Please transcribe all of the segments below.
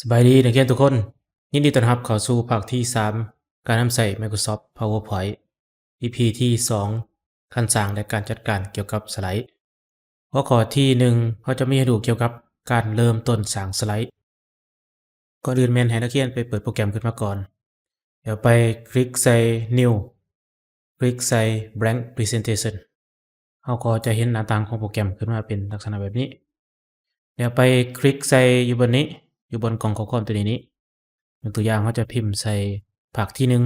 ສະບາຍດີນັກຮຽນທຸກຄົນ, ຍິນດີຕ້ອນຮັບເຂົ້າສູ່ພາກທີສາມ ການນຳໃຊ້ Microsoft PowerPoint ອີພີທີສອງ ການສ້າງ ແລະ ການຈັດການກ່ຽວກັບສະໄລ. ຫົວຂໍ້ທີໜຶ່ງ ເຮົາຈະມີໃຫ້ຮູ້ກ່ຽວກັບການເລີ່ມຕົ້ນສ້າງສະໄລ. ກ່ອນອື່ນແມ່ນໃຫ້ນັກຮຽນໄປເປີດໂປຣແກຣມຂຶ້ນມາກ່ອນ, ແລ້ວໄປຄລິກໃສ່ New ຄລິກໃສ່ Blank Presentation. ເຮົາກໍຈະເຫັນໜ້າຕ່າງຂອງໂປຣແກຣມຂຶ້ນມາເປັນລັກສະນະແບບນີ້. ແລ້ວໄປຄລິກໃສ່ຢູ່ບ່ອນນີ້, ຢູ່ບ່ອນກ່ອງຂໍ້ຄວາມຕົວນີ້ນີ້. ຍົກຕົວຢ່າງ, ເຮົາຈະພິມໃສ່ພາກທີໜຶ່ງ.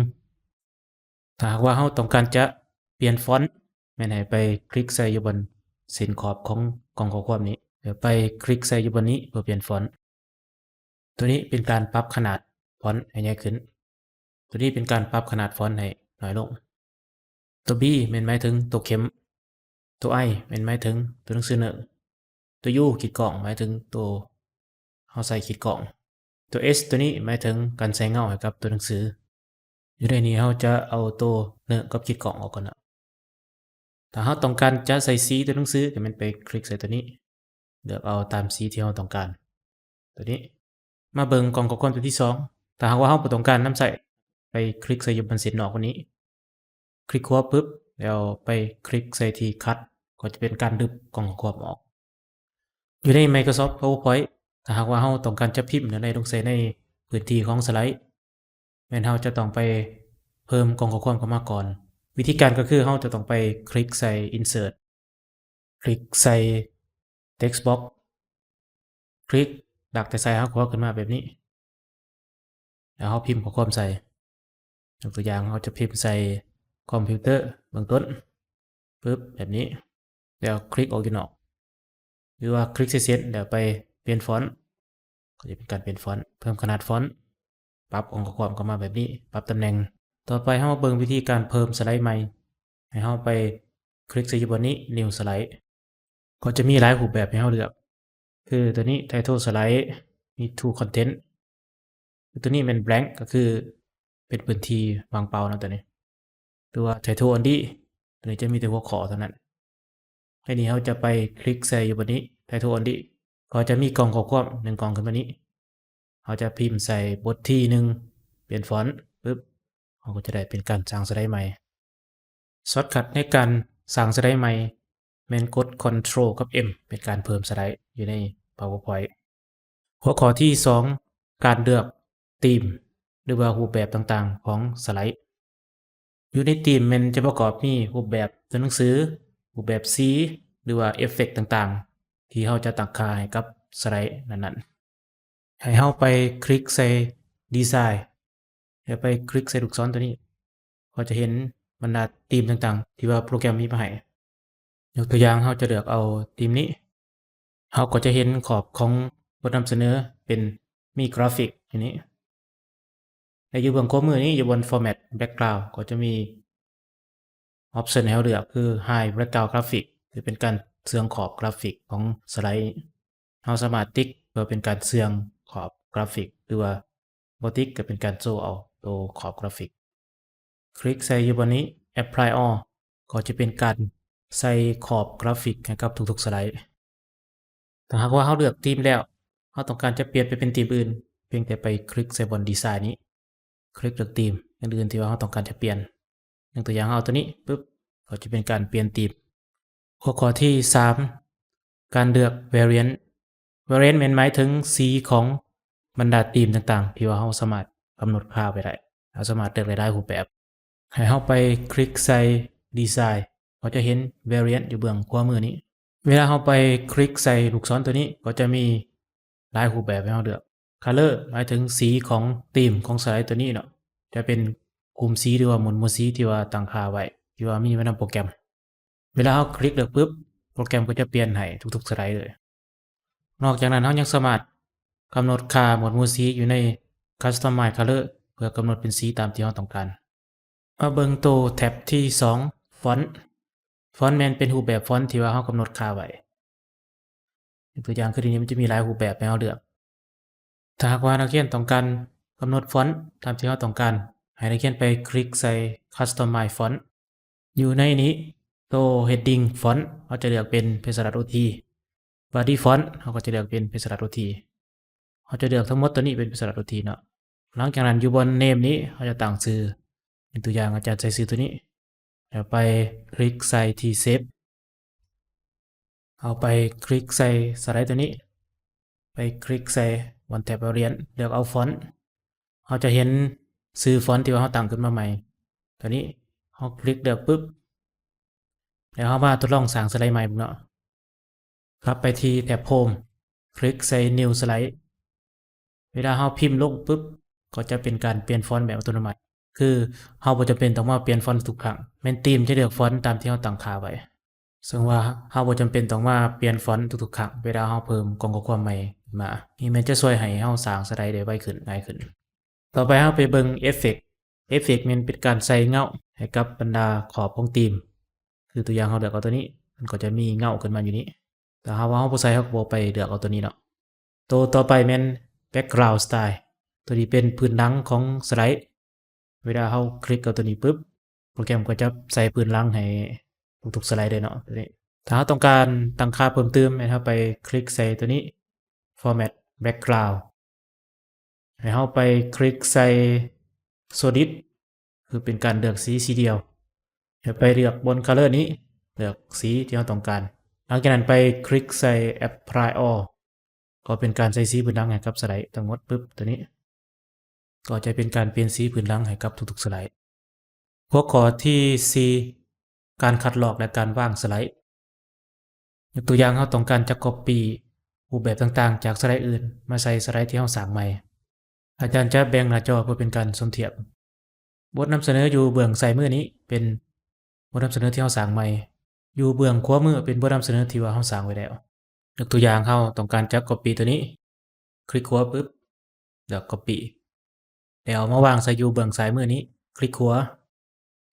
ຖ້າຫາກວ່າເຮົາຕ້ອງການຈະປ່ຽນຟອນ, ແມ່ນໃຫ້ໄປຄລິກໃສ່ຢູ່ບ່ອນເສັ້ນຂອບຂອງກ່ອງຂໍ້ຄວາມນີ້, ແລ້ວໄປຄລິກໃສ່ຢູ່ບ່ອນນີ້ເພື່ອປ່ຽນຟອນ. ຕົວນີ້ເປັນການປັບຂະໜາດຟອນໃຫ້ໃຫຍ່ຂຶ້ນ. ຕົວນີ້ເປັນການປັບຂະໜາດຟອນໃຫ້ໜ້ອຍລົງ. ຕົວ B ແມ່ນໝາຍເຖິງຕົວເຂັມ, ຕົວ I ແມ່ນໝາຍເຖິງຕົວໜັງສືເນີ, ຕົວ U ຂີດກ້ອງ ໝາຍເຖິງຕົວເຮົາໃສ່ຂີດກ້ອງ, ຕົວ S ຕົວນີ້ໝາຍເຖິງການໃສ່ເງົາໃຫ້ກັບຕົວໜັງສື. ຢູ່ໃນນີ້ເຮົາຈະເອົາຕົວເນີກັບຂີດກ້ອງອອກກ່ອນເນາະ. ຖ້າເຮົາຕ້ອງການຈະໃສ່ສີຕົວໜັງສື ກໍແມ່ນໄປຄລິກໃສ່ຕົວນີ້, ເລືອກເອົາຕາມສີທີ່ເຮົາຕ້ອງການ. ຕົວນີ້ ມາເບິ່ງກ່ອງຂໍ້ຄວາມຕົວທີສອງ. ຖ້າຫາກວ່າເຮົາບໍ່ຕ້ອງການນຳໃຊ້, ໄປຄລິກໃສ່ຢູ່ບ່ອນເສັ້ນນອກຕົວນີ້, ຄລິກຂວາປຶບ ແລ້ວໄປຄລິກໃສ່ທີ່ Cut ກໍຈະເປັນການດຶບກ່ອງຂໍ້ຄວາມອອກ. ຢູ່ໃນ Microsoft PowerPoint, ຖ້າຫາກວ່າເຮົາຕ້ອງການຈະພິມແນວໃດລົງໃສ່ໃນພື້ນທີ່ຂອງສະໄລ, ແມ່ນເຮົາຈະຕ້ອງໄປເພີ່ມກ່ອງຂໍ້ຄວາມເຂົ້າມາກ່ອນ. ວິທີການກໍຄືເຮົາຈະຕ້ອງໄປຄລິກໃສ່ Insert, ຄລິກໃສ່ Text Box, ຄລິກ ດາກແຕ່ຊ້າຍຫາຂວາຂຶ້ນມາແບບນີ້, ແລ້ວເຮົາພິມຂໍ້ຄວາມໃສ່. ຍົກຕົວຢ່າງ, ເຮົາຈະພິມໃສ່ຄອມພິວເຕີເບື້ອງຕົ້ນ ປຶບ ແບບນີ້, ແລ້ວຄລິກອອກຢູ່ນອກ ຫຼືວ່າຄລິກໃສ່ເສັ້ນ ແລ້ວໄປປ່ຽນຟອນ, ກໍຈະເປັນການປ່ຽນຟອນ, ເພີ່ມຂະໜາດຟອນ, ປັບອົງປະກອບເຂົ້າມາແບບນີ້, ປັບຕຳແໜ່ງ. ຕໍ່ໄປເຮົາມາເບິ່ງວິທີການເພີ່ມສະໄລໃໝ່. ໃຫ້ເຮົາໄປຄລິກໃສ່ຢູ່ບ່ອນນີ້, New Slide. ກໍຈະມີຫຼາຍຮູບແບບໃຫ້ເຮົາເລືອກ, ຄືຕົວນີ້ Title Slide, ມີ To Content. ຕົວນີ້ແມ່ນ Blank, ກໍຄືເປັນພື້ນທີ່ວ່າງເປົ່າເນາະ ຕົວນີ້. ຫຼືວ່າ Title Only, ຕົວນີ້ຈະມີແຕ່ຫົວຂໍ້ເທົ່ານັ້ນ. ໃນນີ້ເຮົາຈະໄປຄລິກໃສ່ຢູ່ບ່ອນນີ້ Title Only, ກໍຈະມີກ່ອງຂໍ້ຄວາມໜຶ່ງກ່ອງຂຶ້ນມານີ້. ເຮົາຈະພິມໃສ່ບົດທີໜຶ່ງ, ປ່ຽນຟອນ, ປຶບ, ເຮົາກໍຈະໄດ້ເປັນການສ້າງສະໄລໃໝ່. ຊອດຄັດໃນການສ້າງສະໄລໃໝ່ແມ່ນກົດ Ctrl ກັບ M ເປັນການເພີ່ມສະໄລຢູ່ໃນ PowerPoint. ຫົວຂໍ້ທີສອງ, ການເລືອກທີມ ຫຼືວ່າຮູບແບບຕ່າງໆຂອງສະໄລ. ຢູ່ໃນທີມແມ່ນຈະປະກອບມີຮູບແບບຕົວໜັງສື, ຮູບແບບສີ ຫຼືວ່າເອຟເຟັກຕ່າງໆ ທີ່ເຮົາຈະຕັ້ງຄ່າໃຫ້ກັບສະໄລນັ້ນໆ. ໃຫ້ເຮົາໄປຄລິກໃສ່ Design ແລ້ວໄປຄລິກໃສ່ລູກສອນຕົວນີ້, ເຮົາຈະເຫັນບັນດາທີມຕ່າງໆ ທີ່ວ່າໂປຣແກຣມມີມາໃຫ້. ຍົກຕົວຢ່າງ, ເຮົາຈະເລືອກເອົາທີມນີ້. ເຮົາກໍຈະເຫັນຂອບຂອງບົດນຳສະເໜີເປັນ ມີກຣາຟິກຢູ່ນີ້. ແລະ ຢູ່ເບື້ອງຂວາມືນີ້, ຢູ່ບ່ອນ Format Background ກໍຈະມີ option ໃຫ້ເຮົາເລືອກ ຄື Hide Background Graphic ຄືເປັນການເຊື່ອງຂອບກຣາຟິກຂອງສະໄລ. ເຮົາສາມາດຕິກເພື່ອເປັນການເຊື່ອງຂອບກຣາຟິກ ຫຼືວ່າບໍ່ຕິກກໍເປັນການໂຊເອົາໂຕຂອບກຣາຟິກ. ຄລິກໃສ່ຢູ່ບ່ອນນີ້ Apply All ກໍຈະເປັນການໃສ່ຂອບກຣາຟິກໃຫ້ກັບທຸກໆສະໄລ. ຖ້າຫາກວ່າເຮົາເລືອກທີມແລ້ວ, ເຮົາຕ້ອງການຈະປ່ຽນໄປເປັນທີມອື່ນ, ພຽງແຕ່ໄປຄລິກໃສ່ບ່ອນ Design ນີ້, ຄລິກເລືອກທີມອື່ນໆທີ່ວ່າເຮົາຕ້ອງການຈະປ່ຽນ. ຍົກຕົວຢ່າງ, ເຮົາເອົາຕົວນີ້ປຶບ, ກໍຈະເປັນການປ່ຽນທີມ. ຫົວຂໍ້ທີສາມ, ການເລືອກ Variant. Variant ແມ່ນໝາຍເຖິງສີຂອງບັນດາທີມຕ່າງໆ ທີ່ວ່າເຮົາສາມາດກຳນົດຄ່າໄວ້ໄດ້. ເຮົາສາມາດເລືອກໄດ້ຫຼາຍຮູບແບບ. ໃຫ້ເຮົາໄປຄລິກໃສ່ Design ເຮົາຈະເຫັນ Variant ຢູ່ເບື້ອງຂວາມືນີ້. ເວລາເຮົາໄປຄລິກໃສ່ລູກສອນຕົວນີ້ ກໍຈະມີຫຼາຍຮູບແບບໃຫ້ເຮົາເລືອກ. Color ໝາຍເຖິງສີຂອງທີມຂອງສະໄລຕົວນີ້ເນາະ, ຈະເປັນກຸ່ມສີ ຫຼືວ່າໝວດໝູ່ສີທີ່ວ່າຕັ້ງຄ່າໄວ້ ທີ່ວ່າມີໄວ້ນຳໂປຣແກຣມ. ເວລາເຮົາຄລິກເລືອກປຶບ, ໂປຣແກຣມກໍຈະປ່ຽນໃຫ້ທຸກໆສະໄລເລີຍ. ນອກຈາກນັ້ນ, ເຮົາຍັງສາມາດກຳນົດຄ່າໝວດໝູ່ສີຢູ່ໃນ Customize Color ເພື່ອກຳນົດເປັນສີຕາມທີ່ເຮົາຕ້ອງການ. ມາເບິ່ງໂຕແທັບທີສອງ, Font. Font ແມ່ນເປັນຮູບແບບຟອນທີ່ວ່າເຮົາກຳນົດຄ່າໄວ້. ຍົກຕົວຢ່າງຄື ໃນນີ້ມັນຈະມີຫຼາຍຮູບແບບໃຫ້ເຮົາເລືອກ. ຖ້າຫາກວ່ານັກຮຽນຕ້ອງການກຳນົດຟອນຕາມທີ່ເຮົາຕ້ອງການ, ໃຫ້ນັກຮຽນໄປຄລິກໃສ່ Customize Font. ຢູ່ໃນນີ້, ໂຕ Heading Font ເຮົາຈະເລືອກເປັນເພັດສະລັດ ໂອ ທີ. Body Font ເຮົາກໍຈະເລືອກເປັນເພັດສະລັດ ໂອ ທີ. ເຮົາຈະເລືອກທັງໝົດໂຕນີ້ເປັນ Visual Authority ເນາະ. ຫຼັງຈາກນັ້ນຢູ່ບ່ອນ Name ນີ້ ເຮົາຈະຕັ້ງຊື່ ຍົກຕົວຢ່າງ ອາຈານໃສ່ຊື່ໂຕນີ້ ແລ້ວໄປຄລິກໃສ່ທີ່ Save. ເຮົາໄປຄລິກໃສ່ສະໄລໂຕນີ້ ໄປຄລິກໃສ່ One Tab Variant ເລືອກເອົາ Font. ເຮົາຈະເຫັນຊື່ Font ທີ່ວ່າເຮົາຕັ້ງຂຶ້ນມາໃໝ່ ໂຕນີ້ ເຮົາຄລິກເລືອກປຶບ ແລ້ວເຮົາມາທົດລອງສ້າງສະໄລໃໝ່ເບິ່ງເນາະ. ກັບໄປທີ່ແທັບ Home ຄລິກໃສ່ New Slide. ເວລາເຮົາພິມລົງປຶບ ກໍຈະເປັນການປ່ຽນຟອນແບບອັດຕະໂນມັດ ຄືເຮົາບໍ່ຈຳເປັນຕ້ອງມາປ່ຽນຟອນທຸກຄັ້ງ ແມ່ນທີມຈະເລືອກຟອນຕາມທີ່ເຮົາຕັ້ງຄ່າໄວ້. ເຊິ່ງວ່າເຮົາບໍ່ຈຳເປັນຕ້ອງມາປ່ຽນຟອນທຸກໆຄັ້ງ ເວລາເຮົາເພີ່ມກ່ອງຂໍ້ຄວາມໃໝ່ມາ. ນີ້ແມ່ນຈະຊ່ວຍໃຫ້ເຮົາສ້າງສະໄລໄດ້ໄວຂຶ້ນ, ງ່າຍຂຶ້ນ. ຕໍ່ໄປເຮົາໄປເບິ່ງ Effect. Effect ແມ່ນເປັນການໃສ່ເງົາໃຫ້ກັບບັນດາຂອບຂອງທີມ. ຄືຕົວຢ່າງເຮົາເລືອກເອົາຕົວນີ້ ມັນກໍຈະມີເງົາຂຶ້ນມາຢູ່ນີ້. ຖ້າຫາກວ່າເຮົາບໍ່ໃສ່ ເຮົາກໍບໍ່ໄປເລືອກເອົາຕົວນີ້ເນາະ. ໂຕຕໍ່ໄປແມ່ນ Background Style. ຕົວນີ້ເປັນພື້ນຫຼັງຂອງສະໄລ. ເວລາເຮົາຄລິກເອົາຕົວນີ້ປຶບ ໂປຣແກຣມກໍຈະໃສ່ພື້ນຫຼັງໃຫ້ທຸກໆສະໄລເລີຍເນາະ ຕົວນີ້. ຖ້າເຮົາຕ້ອງການຕັ້ງຄ່າເພີ່ມຕື່ມ ໃຫ້ເຮົາໄປຄລິກໃສ່ຕົວນີ້ Format Background. ໃຫ້ເຮົາໄປຄລິກໃສ່ Solid ຄືເປັນການເລືອກສີສີດຽວ. ໃຫ້ໄປເລືອກບ່ອນ Color ນີ້ ເລືອກສີທີ່ເຮົາຕ້ອງການ. ຫຼັງຈາກນັ້ນໄປຄລິກໃສ່ Apply All ກໍເປັນການໃສ່ສີພື້ນຫຼັງໃຫ້ກັບສະໄລທັງໝົດປຶບ ຕົວນີ້ ກໍຈະເປັນການປ່ຽນສີພື້ນຫຼັງໃຫ້ກັບທຸກໆສະໄລ. ຫົວຂໍ້ທີສີ່ ການຄັດລອກ ແລະ ການວາງສະໄລ. ຍົກຕົວຢ່າງ ເຮົາຕ້ອງການຈະ Copy ຮູບແບບຕ່າງໆຈາກສະໄລອື່ນມາໃສ່ສະໄລທີ່ເຮົາສ້າງໃໝ່. ອາຈານຈະແບ່ງໜ້າຈໍເພື່ອເປັນການສົມທຽບ. ບົດນຳສະເໜີຢູ່ເບື້ອງຊ້າຍມືນີ້ເປັນບົດນຳສະເໜີທີ່ເຮົາສ້າງໃໝ່. ຢູ່ເບື້ອງຂວາມືເປັນບົດນຳສະເໜີທີ່ວ່າເຮົາສ້າງໄວ້ແລ້ວ. ຍົກຕົວຢ່າງ ເຮົາຕ້ອງການຈະ Copy ຕົວນີ້, ຄລິກຂວາປຶບ ແລ້ວ Copy ແລ້ວເອົາມາວາງໃສ່ຢູ່ເບື້ອງຊ້າຍມືນີ້, ຄລິກຂວາ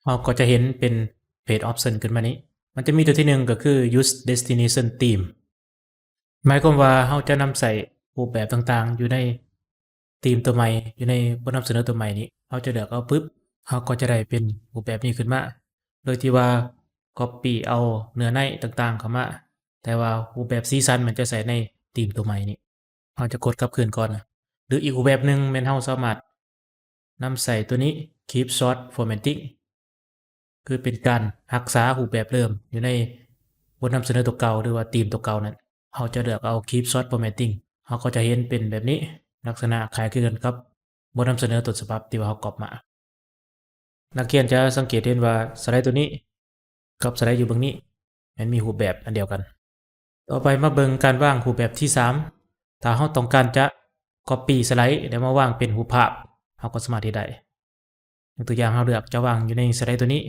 ເຮົາກໍຈະເຫັນເປັນ Page Option ຂຶ້ນມານີ້. ມັນຈະມີຕົວທີໜຶ່ງກໍຄື Use Destination Theme ໝາຍຄວາມວ່າເຮົາຈະນຳໃຊ້ຮູບແບບຕ່າງໆຢູ່ໃນທີມຕົວໃໝ່, ຢູ່ໃນບົດນຳສະເໜີຕົວໃໝ່ນີ້. ເຮົາຈະເລືອກເອົາປຶບ ເຮົາກໍຈະໄດ້ເປັນຮູບແບບນີ້ຂຶ້ນມາ ໂດຍທີ່ວ່າ Copy ເອົາເນື້ອໃນຕ່າງໆເຂົ້າມາ, ແຕ່ວ່າຮູບແບບສີສັນມັນຈະໃສ່ໃນທີມຕົວໃໝ່ນີ້. ເຮົາຈະກົດກັບຄືນກ່ອນ ຫຼືອີກຮູບແບບໜຶ່ງແມ່ນເຮົາສາມາດນຳໃຊ້ຕົວນີ້ Keep Source Formatting ຄືເປັນການຮັກສາຮູບແບບເດີມຢູ່ໃນບົດນຳສະເໜີຕົວເກົ່າ ຫຼືວ່າທີມຕົວເກົ່ານັ້ນ. ເຮົາຈະເລືອກເອົາ Keep Source Formatting ເຮົາກໍຈະເຫັນເປັນແບບນີ້, ລັກສະນະຄ້າຍຄືກັນກັບບົດນຳສະເໜີຕົ້ນສະບັບທີ່ວ່າເຮົາກັອບມາ. ນັກຮຽນຈະສັງເກດເຫັນວ່າສະໄລຕົວນີ້ກັບສະໄລຢູ່ເບື້ອງນີ້ແມ່ນມີຮູບແບບອັນດຽວກັນ. ຕໍ່ໄປມາເບິ່ງການວາງຮູບແບບທີສາມ. ຖ້າເຮົາຕ້ອງການຈະ Copy ສະໄລແລ້ວມາວາງເປັນຮູບພາບ, ເຮົາກໍສາມາດເຮັດໄດ້. ຍົກຕົວຢ່າງ ເຮົາເລືອກຈະວາງຢູ່ໃນສະໄລຕົວນີ້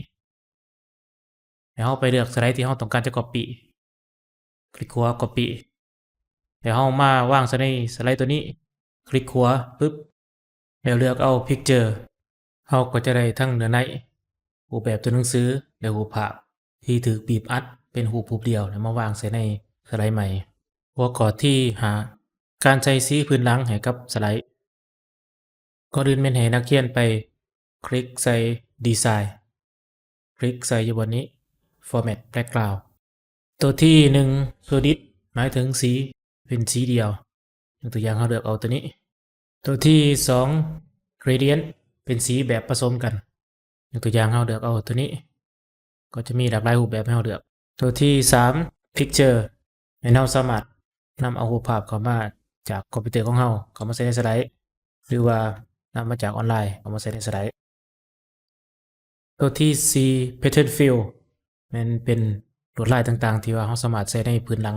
ແລ້ວເຮົາໄປເລືອກສະໄລທີ່ເຮົາຕ້ອງການຈະ Copy, ຄລິກຂວາ Copy ແລ້ວເຮົາມາວາງໃສ່ໃນສະໄລຕົວນີ້, ຄລິກຂວາປຶບ ແລ້ວເລືອກເອົາ Picture. ເຮົາກໍຈະໄດ້ທັງເນື້ອໃນ, ຮູບແບບຕົວໜັງສື ແລະ ຮູບພາບທີ່ຖືກບີບອັດເປັນຮູບຮູບດຽວ ແລ້ວມາວາງໃສ່ໃນສະໄລໃໝ່. ຫົວຂໍ້ທີຫ້າ ການໃສ່ສີພື້ນຫຼັງໃຫ້ກັບສະໄລ. ກ່ອນອື່ນແມ່ນໃຫ້ນັກຮຽນໄປຄລິກໃສ່ Design, ຄລິກໃສ່ຢູ່ບ່ອນນີ້ Format Background. ຕົວທີໜຶ່ງ Solid ໝາຍເຖິງສີເປັນສີດຽວ. ຍົກຕົວຢ່າງ ເຮົາເລືອກເອົາຕົວນີ້. ຕົວທີສອງ Gradient ເປັນສີແບບປະສົມກັນ. ຍົກຕົວຢ່າງ ເຮົາເລືອກເອົາຕົວນີ້. ກໍຈະມີຫຼາກຫຼາຍຮູບແບບໃຫ້ເຮົາເລືອກ. ຕົວທີສາມ Picture ແມ່ນເຮົາສາມາດນຳເອົາຮູບພາບເຂົ້າມາຈາກຄອມພິວເຕີຂອງເຮົາ ເຂົ້າມາໃສ່ໃນສະໄລ ຫຼືວ່ານຳມາຈາກອອນລາຍເຂົ້າມາໃສ່ໃນສະໄລ. ຕົວທີສີ່ Pattern Fill ແມ່ນເປັນລວດລາຍຕ່າງໆທີ່ວ່າເຮົາສາມາດໃສ່ໃນພື້ນຫຼັງ.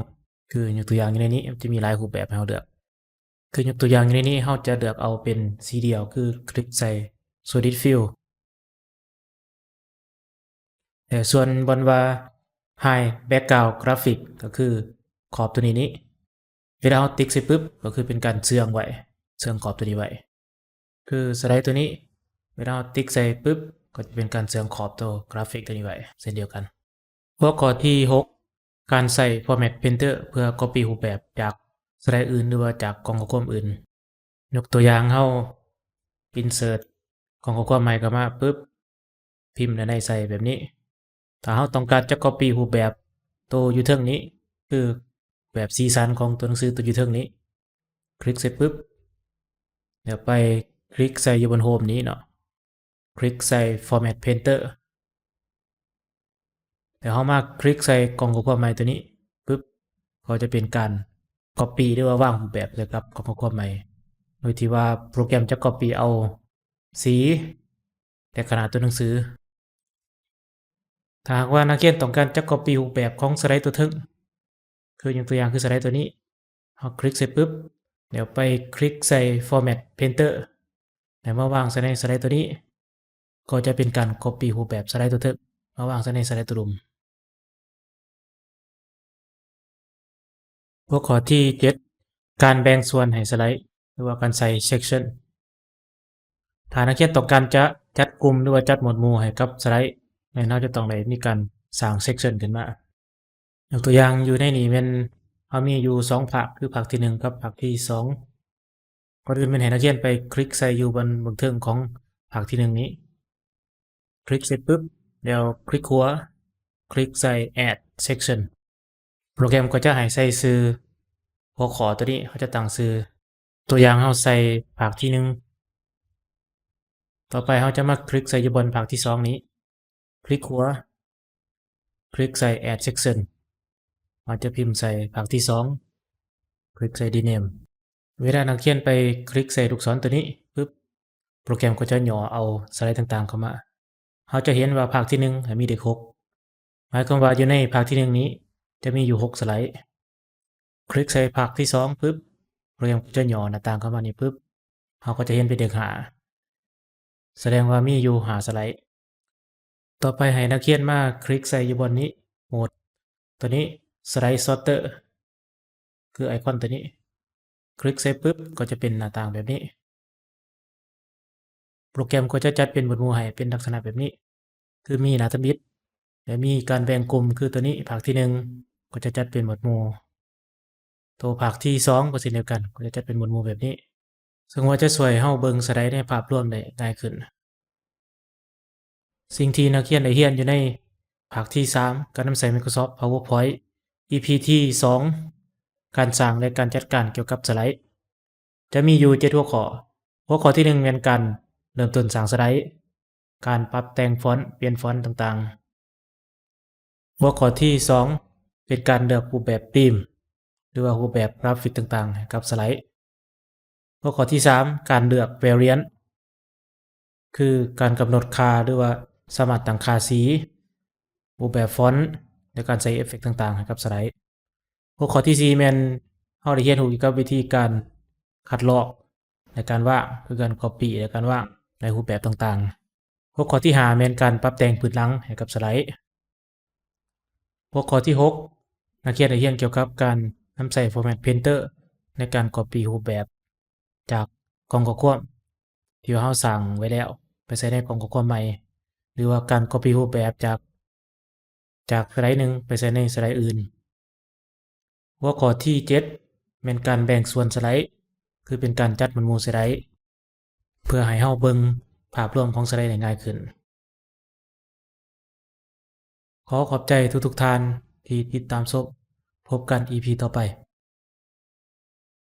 ຄືຍົກຕົວຢ່າງຢູ່ໃນນີ້ ຈະມີຫຼາຍຮູບແບບໃຫ້ເຮົາເລືອກ. ຄືຍົກຕົວຢ່າງຢູ່ໃນນີ້ ເຮົາຈະເລືອກເອົາເປັນສີດຽວ ຄືຄລິກໃສ່ Solid Fill. ແລະ ສ່ວນບ່ອນວ່າ Hide Background Graphic ກໍຄືຂອບຕົວນີ້ນີ້ ເວລາເຮົາຕິກໃສ່ປຶບ ກໍຄືເປັນການເຊື່ອງໄວ້, ເຊື່ອງຂອບຕົວນີ້ໄວ້. ຄືສະໄລຕົວນີ້ ເວລາເຮົາຕິກໃສ່ປຶບ ກໍຈະເປັນການເຊື່ອງຂອບຕົວກຣາຟິກຕົວນີ້ໄວ້ເຊັ່ນດຽວກັນ. ຫົວຂໍ້ທີຫົກ ການໃຊ້ Format Painter ເພື່ອ Copy ຮູບແບບຈາກສະໄລອື່ນ ຫຼືວ່າຈາກກ່ອງຂໍ້ຄວາມອື່ນ. ຍົກຕົວຢ່າງ ເຮົາ Insert ກ່ອງຂໍ້ຄວາມໃໝ່ເຂົ້າມາປຶບ ພິມແນວໃດໃສ່ແບບນີ້. ຖ້າເຮົາຕ້ອງການຈະ Copy ຮູບແບບໂຕຢູ່ເທິງນີ້ ຄືແບບສີສັນຂອງຕົວໜັງສືໂຕຢູ່ເທິງນີ້ ຄລິກໃສ່ປຶບ ແລ້ວໄປຄລິກໃສ່ຢູ່ບົນໂຮມນີ້ເນາະ ຄລິກໃສ່ Format Painter ແລ້ວເຮົາມາຄລິກໃສ່ກ່ອງຂໍ້ຄວາມໃໝ່ຕົວນີ້ປຶບ ກໍຈະເປັນການ Copy ຫຼືວ່າວາງຮູບແບບໃສ່ກັບກ່ອງຂໍ້ຄວາມໃໝ່ ໂດຍທີ່ວ່າໂປຣແກຣມຈະ Copy ເອົາສີ ແລະ ຂະໜາດຕົວໜັງສື. ຖ້າຫາກວ່ານັກຮຽນຕ້ອງການຈະ Copy ຮູບແບບຂອງສະໄລຕົວເທິງ ຄືຍົກຕົວຢ່າງຄືສະໄລຕົວນີ້ ເຮົາຄລິກໃສ່ປຶບ ແລ້ວໄປຄລິກໃສ່ Format Painter ແລ້ວມາວາງໃສ່ໃນສະໄລຕົວນີ້ ກໍຈະເປັນການ Copy ຮູບແບບສະໄລຕົວເທິງ ມາວາງໃສ່ໃນສະໄລຕົວລຸ່ມ. ຫົວຂໍ້ທີເຈັດ ການແບ່ງສ່ວນໃຫ້ສະໄລ ຫຼືວ່າການໃສ່ Section. ຖ້ານັກຮຽນຕ້ອງການຈະຈັດກຸ່ມ ຫຼືວ່າຈັດໝວດໝູ່ໃຫ້ກັບສະໄລ ແມ່ນເຮົາຈະຕ້ອງໄດ້ມີການສ້າງ Section ຂຶ້ນມາ. ຍົກຕົວຢ່າງຢູ່ໃນນີ້ແມ່ນເຮົາມີຢູ່ສອງພາກ ຄືພາກທີໜຶ່ງກັບພາກທີສອງ. ກ່ອນອື່ນແມ່ນໃຫ້ນັກຮຽນໄປຄລິກໃສ່ຢູ່ບ່ອນເບື້ອງເທິງຂອງພາກທີໜຶ່ງນີ້ ຄລິກໃສ່ປຶບ ແລ້ວຄລິກຂວາ ຄລິກໃສ່ Add Section. ໂປຣແກຣມກໍຈະໃຫ້ໃສ່ຊື່ຫົວຂໍ້ຕົວນີ້ ເຮົາຈະຕັ້ງຊື່ ຕົວຢ່າງເຮົາໃສ່ພາກທີໜຶ່ງ. ຕໍ່ໄປເຮົາຈະມາຄລິກໃສ່ຢູ່ບ່ອນພາກທີສອງນີ້ ຄລິກຂວາ ຄລິກໃສ່ Add Section. ເຮົາຈະພິມໃສ່ພາກທີສອງ ຄລິກໃສ່ Rename. ເວລານັກຮຽນໄປຄລິກໃສ່ລູກສອນຕົວນີ້ປຶບ ໂປຣແກຣມກໍຈະຫຍໍ້ເອົາສະໄລຕ່າງໆເຂົ້າມາ. ເຮົາຈະເຫັນວ່າພາກທີໜຶ່ງມີເດັກຫົກ ໝາຍຄວາມວ່າຢູ່ໃນພາກທີໜຶ່ງນີ້ຈະມີຢູ່ຫົກສະໄລ. ຄລິກໃສ່ພາກທີສອງປຶບ ໂປຣແກຣມກໍຈະຫຍໍ້ໜ້າຕ່າງເຂົ້າມານີ້ປຶບ ເຮົາກໍຈະເຫັນເປັນເດັກຫ້າ ສະແດງວ່າມີຢູ່ຫ້າສະໄລ. ຕໍ່ໄປໃຫ້ນັກຮຽນມາຄລິກໃສ່ຢູ່ບ່ອນນີ້ ໂໝດຕົວນີ້ Slide Sorter ຄືໄອຄອນຕົວນີ້ ຄລິກໃສ່ປຶບ ກໍຈະເປັນໜ້າຕ່າງແບບນີ້. ໂປຣແກຣມກໍຈະຈັດເປັນໝວດໝູ່ໃຫ້ເປັນລັກສະນະແບບນີ້ ຄືມີໜ້າທຳອິດ ແລະ ມີການແບ່ງກຸ່ມ ຄືຕົວນີ້ ພາກທີໜຶ່ງ ກໍຈະຈັດເປັນໝວດໝູ່. ໂຕພາກທີສອງກໍເຊັ່ນດຽວກັນ ກໍຈະຈັດເປັນໝວດໝູ່ແບບນີ້ ເຊິ່ງວ່າຈະຊ່ວຍເຮົາເບິ່ງສະໄລໃນພາບລວມໄດ້ງ່າຍຂຶ້ນ. ສິ່ງທີ່ນັກຮຽນໄດ້ຮຽນຢູ່ໃນພາກທີສາມ ການນຳໃຊ້ Microsoft PowerPoint ອີພີທີສອງ ການສ້າງ ແລະ ການຈັດການກ່ຽວກັບສະໄລ ຈະມີຢູ່ເຈັດຫົວຂໍ້. ຫົວຂໍ້ທີໜຶ່ງແມ່ນການເລີ່ມຕົ້ນສ້າງສະໄລ, ການປັບແຕ່ງຟອນ, ປ່ຽນຟອນຕ່າງໆ. ຫົວຂໍ້ທີສອງເປັນການເລືອກຮູບແບບທີມ ຫຼືວ່າຮູບແບບກຣາຟິກຕ່າງໆໃຫ້ກັບສະໄລ. ຫົວຂໍ້ທີສາມ ການເລືອກ Variant ຄືການກຳນົດຄ່າ ຫຼືວ່າສາມາດຕັ້ງຄ່າສີ, ຮູບແບບຟອນ ແລະ ການໃສ່ເອຟເຟັກຕ່າງໆໃຫ້ກັບສະໄລ. ຫົວຂໍ້ທີສີ່ແມ່ນເຮົາໄດ້ຮຽນຮູ້ກ່ຽວກັບວິທີການຄັດລອກ ແລະ ການວາງ ຄືການ Copy ແລະ ການວາງໃນຮູບແບບຕ່າງໆ. ຫົວຂໍ້ທີຫ້າແມ່ນການປັບແຕ່ງພື້ນຫຼັງໃຫ້ກັບສະໄລ. ຫົວຂໍ້ທີຫົກ ນັກຮຽນໄດ້ຮຽນກ່ຽວກັບການນຳໃຊ້ Format Painter ໃນການ Copy ຮູບແບບຈາກກ່ອງຂໍ້ຄວາມທີ່ວ່າເຮົາສ້າງໄວ້ແລ້ວ ໄປໃສ່ໃນກ່ອງຂໍ້ຄວາມໃໝ່ ຫຼືວ່າການ Copy ຮູບແບບຈາກ ຈາກສະໄລໜຶ່ງໄປໃສ່ໃນສະໄລອື່ນ. ຫົວຂໍ້ທີເຈັດແມ່ນການແບ່ງສ່ວນສະໄລ ຄືເປັນການຈັດໝວດໝູ່ສະໄລ ເພື່ອໃຫ້ເຮົາເບິ່ງພາບລວມຂອງສະໄລໄດ້ງ່າຍຂຶ້ນ. ຂໍຂອບໃຈທຸກໆທ່ານທີ່ຕິດຕາມຊົມ. ພົບກັນ ອີພີ ຕໍ່ໄປ.